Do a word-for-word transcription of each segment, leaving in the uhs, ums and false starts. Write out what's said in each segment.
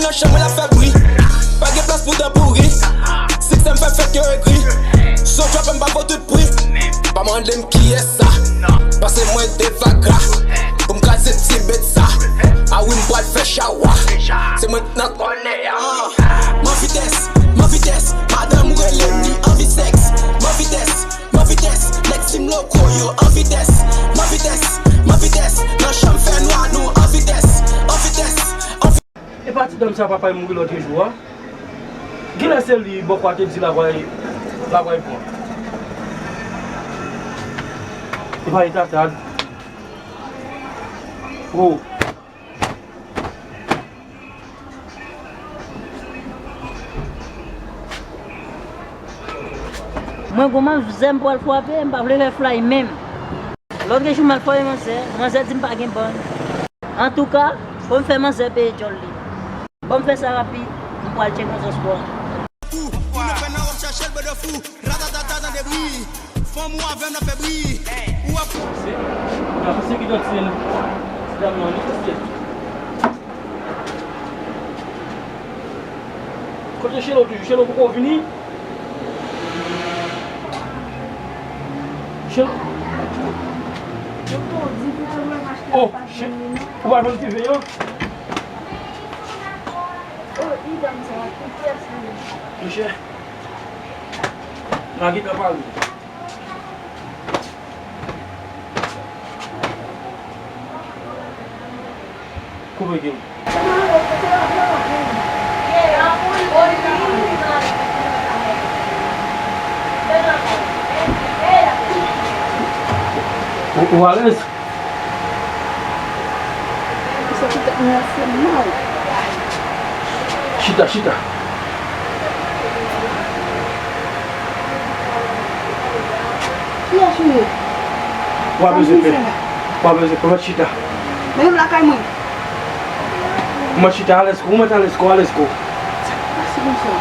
Chanm mwen la fè bri. Pa gen plas pou tanpouri. Siksè m fè fèt yo egri. Son trap m pa vo tout pri. Pa mande m kiyès sa. Pase mwen de vaga. Pou m kraze ti bèt sa. A wi m pral fè chawa. Se mwen k nan kònè a. M an vitès, m an vitès. Madanm ou rele m li anvi sèks. M an vitès, m an vitès. Nèg Team Loco yo an vitès. M an vitès, m an vitès. Nan chanm fè nwa nou an vitès. An vitès, an vitès. Epa ti dam sa papa l mouri lòt jou a. Genlè se li bòkò a te di l ap al, l ap al pran. Epa e tatad. Oh. Mwen gon manzè m pral frape, m pa vle fè fly menm. Lòt jou m al frape manzè, manzè di m pa gen bann. Antouka, fò m fè manzè peye djòl li. Ban m fè sa rapid, m pral tcheke yon zòs pou ou. Fou, pou nou fè nan wòm chache l bèdè fou. Ratatata nan debri. Fanm ou avè m nan fè bri. Ou ap. Se, se ki dòt se ti dam nan, li, se. Kote Chelo toujou? Chelo poko vini? Chelo. Oh, Che-, ou pa jwenn diven an? Monchè, n a gentan pale. Koupe ke m. Ou, ou alèz? Sa ki tèt mwen ap fè mal. Chita, chita. Kiyès ou ye? Ou pa bezwen pè. Ou pa bezwen pè. Mèt chita. Mennen m lakay mwen. Mèt chita, alèz ko, ou mèt alèz ko, alèz ko. Sa k pase konsa?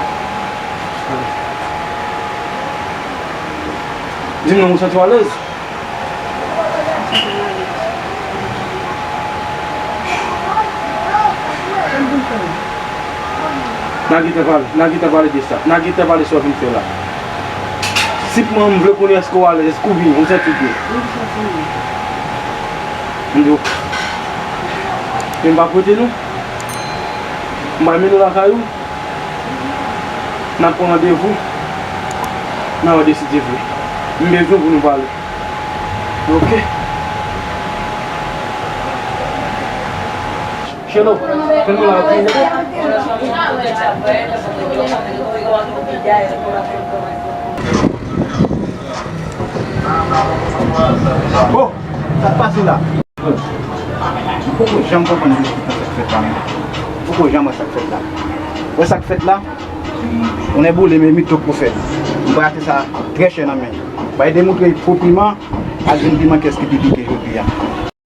Di m non, ou santi w alèz? N a gentan pale, n a gentan pale de sa. N a gentan pale sa w vin fè la. Senpman, m vle konnen èske w alèz, èske w byen, ou santi w byen? M di w, men m p ap rete non. M pral mennen w lakay ou. N ap pran randevou. N a wè de si Dye vle. M bezwen pou nou pale. Ok. Chelo, fè nou la, ok. Bon, sa k pase la? M poko janm konprann diskisyon sa k fèt la, non. M poko janm wè sa k fèt la. Wè sa k fèt la? Konnen boule, men miton k pou fèt. M pral achte sa trè chè nan men. Bay demontre pwopiman, al jwenn piman kès ki pi pike jodi a.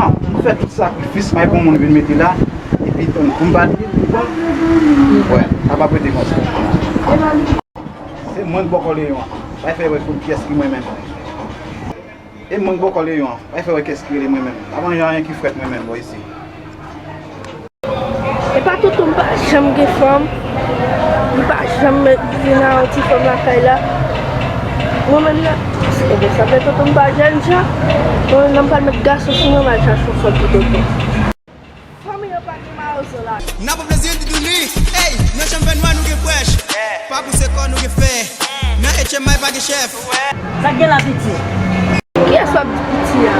M fè tout sakrifis, m al pran moun vin mete la, epi pou m pa di l, bon, wè, sa p ap rete konsa. Se mwen k bòkò Leyon an. Bay fè wè pou kiyès ki mwen menm. E mwen k bòkò Leyon an. Bay fè wè kiyès ki rele mwen menm. Pa manje anyen ki frèt mwen menm, bò isi. E pa toutou m pa janm gen fanm. M pa janm met vin a yon ti fanm lakay la. Mwen menm nan, e bon, sa fè toutou m pa jèn jan. Mwen menm nan m pral met gason sou mwen, m al chache yon fanm pou toutou. Fanmi yo pa gen mawozo la. N ap pran plezi toutouni. Ey, nan chanm fè nwa nou gen frèch. Pa pouse kò nou gen fè. Nan H M I pa gen chèf. Sa k gen la piti? Kiyès w ap di piti a?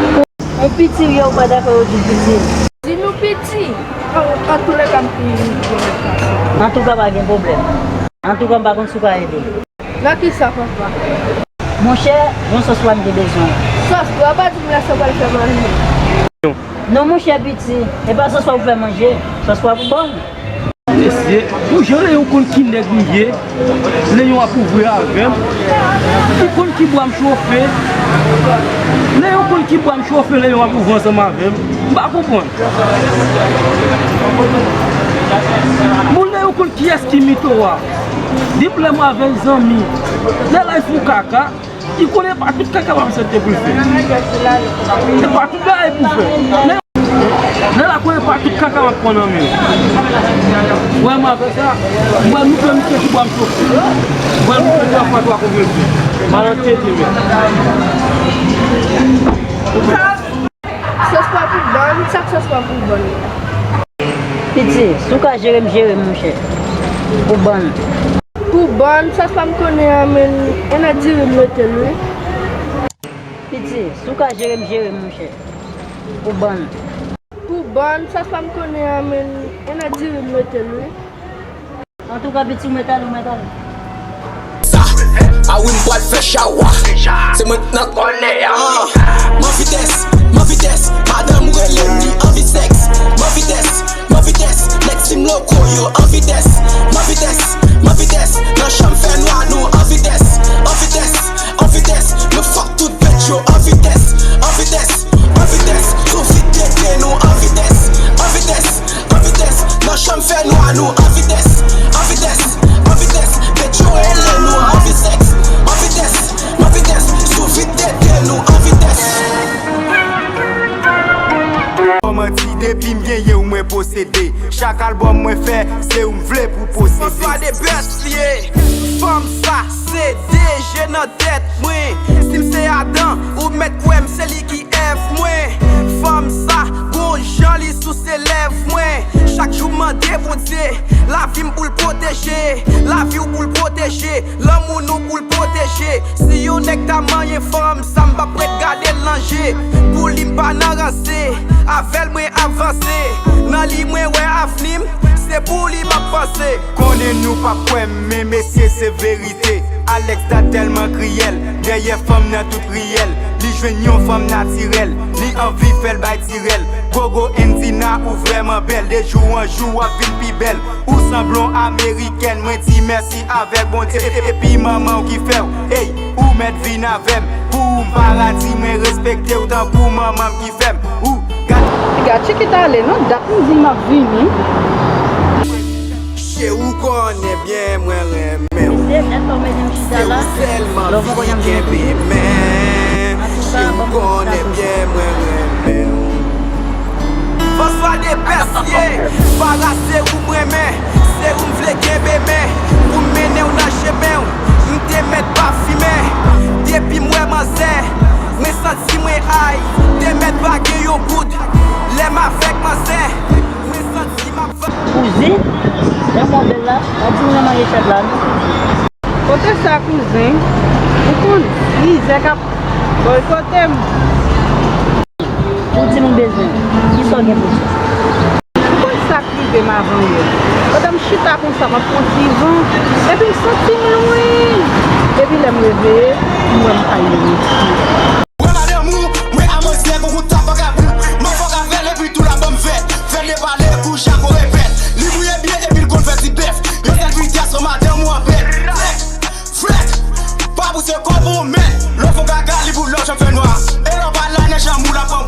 Yon piti wi, ou pa dakò yo di piti. Di nou piti. An, antoulèka m pi renmen pase. Antouka pa gen pwoblèm. Antouka m pa konn si w ka ede. Nan kisa, papa? Monchè, yon sòs pwa m te bezwen. Sòs pwa? Pa di m lè sa pral fè manje. Non, monchè piti, e pa sòs pwa pou fè manje, sòs pwa pou bann. Mesye, pou jan Leyon konn ki nèg m ye, Leyon ap ouvri avè m. Li konn ki bwa m chofe. Leyon konn ki bwa m chofe, Leyon ap ouvri ansanm avè m. M pa konprann. Moun Leyon konn kiyès ki mito a. Depi lè m avè l zanmi, lè l al fè yon kaka, li konnen pa tout kaka m ap aksepte pou l fè. E pa tout bagay pou fè. Lè Nan lakou, e pa tout kaka m ap pran nan men w. Wè, m ap fè sa. M pral moute misye sou bwa m chofe. M pral moute twa fwa twa konvensi. Malantye di men. Sòs pa pou bann, sak sòs pa pou bann. Piti, si w ka jere m, jere m, monchè. Pou bann. Pou bann, sòs pa m konnen an, men, ann a diri m mete l, wi. Piti, si w ka jere m, jere m, monchè. Pou bann. Pou bann, sòs pa m konnen an, men, ann a diri m mete l, wi. Antouka, piti, ou mèt ale, ou mèt ale. Sa, a wi, m pral fè chawa. Se mwen k nan kònè a. Ah, m an vitès, m an vitès. Madanm rele m, li anvi sèks. M an vitès, m an vitès. Nèg Team Loco yo an vitès. M an vitès, m an vitès. Nan chanm fè nwa, nou an vitès. An vitès, an vitès. Nou fuck tout bèt yo an vitès. An vitès, an vitès. Sou vit tete nou an vitès. An vitès, an vitès. Nan chanm fè nwa, nou an vitès. An vitès, an vitès. Bèt yo rele nou anvi sèks. An vitès, an vitès. Sou vit tete nou an vitès. Kòman di depi m genyen w mwen posede. Chak albòm mwen fè, se ou m vle pou posede. François de Best li ye. Fanm sa, se D G nan tèt mwen. Si m se Adan, ou mèt kwè m se li ki Èv mwen. Fanm sa, gon jan li souse lèv mwen. Chak jou m mande Bondye, lavi m pou l pwoteje. Lavi w pou l pwoteje. Lanmou nou pou l pwoteje. Si yon nèg ta manyen fanm sa, m p ap ret gade l nan je. Pou li m pa nan ranse. Avè l mwen avanse. Nan li mwen wè avni m. Se pou li m ap panse. Konnen nou p ap kwè m, men mesye se verite. Alex dat tèlman kriyèl. Dèyè fanm nan tout riyèl. Li jwenn yon fanm natirèl. Li anvi fè l bay tirèl. Gogo Endina, ou vrèman bèl. De jou an jou, w ap vin pi bèl. Ou sanble yon amerikèn, mwen di mèsi avèk Bondye. Epi manman w ki fè w, ey, ou mèt vin avè m. Pou ou m paradi, mwen respekte w tankou manman m ki fè m. Ou gad. Piga, tchikit ale non, dat m di m ap vini. Cheri, ou konnen byen mwen renmen w. Se ou sèlman fi kenbe men. Cheri, ou konnen byen mwen renmen w. François de Best li ye. Farah, se ou m renmen. Se ou m vle kenbe men. Pou m mennen w nan chemen w. M te mèt pa fimen. Depi m wè manzè, mwen santi mwen ay. Te mèt pa gen yon goud. Lè m avèk manzè, mwen santi m ap Kouzin, lè m wè w bèl la, pa di m nan manje chat la non, kouzin. Kote sa, kouzin? Ou konn mizè k ap bòykote m. Pou timoun bezwen, kisa w gen pou di? Ou konn sa k rive m avan yè? Pandan m chita konsa, m ap pran ti van, epi m santi m lwen. Epi lè m reveye, m wè m pa yon mesye. Mwen madanm ou, mwen a manzè, gon kout ap vagabon. M ap fòk avè l epi tou la banm vèt. Fè l pale kou Jako repèt. Li mouye byen epi l konn fè ti bèf. Yon sèl vitès, madanm ou an bèt. Frèt, frèt. Pa pouse kò pou mèt. Lè w fè kaka, li pou lòt chanm fè nwa. E lè w pa la nan chanm ou, l ap pran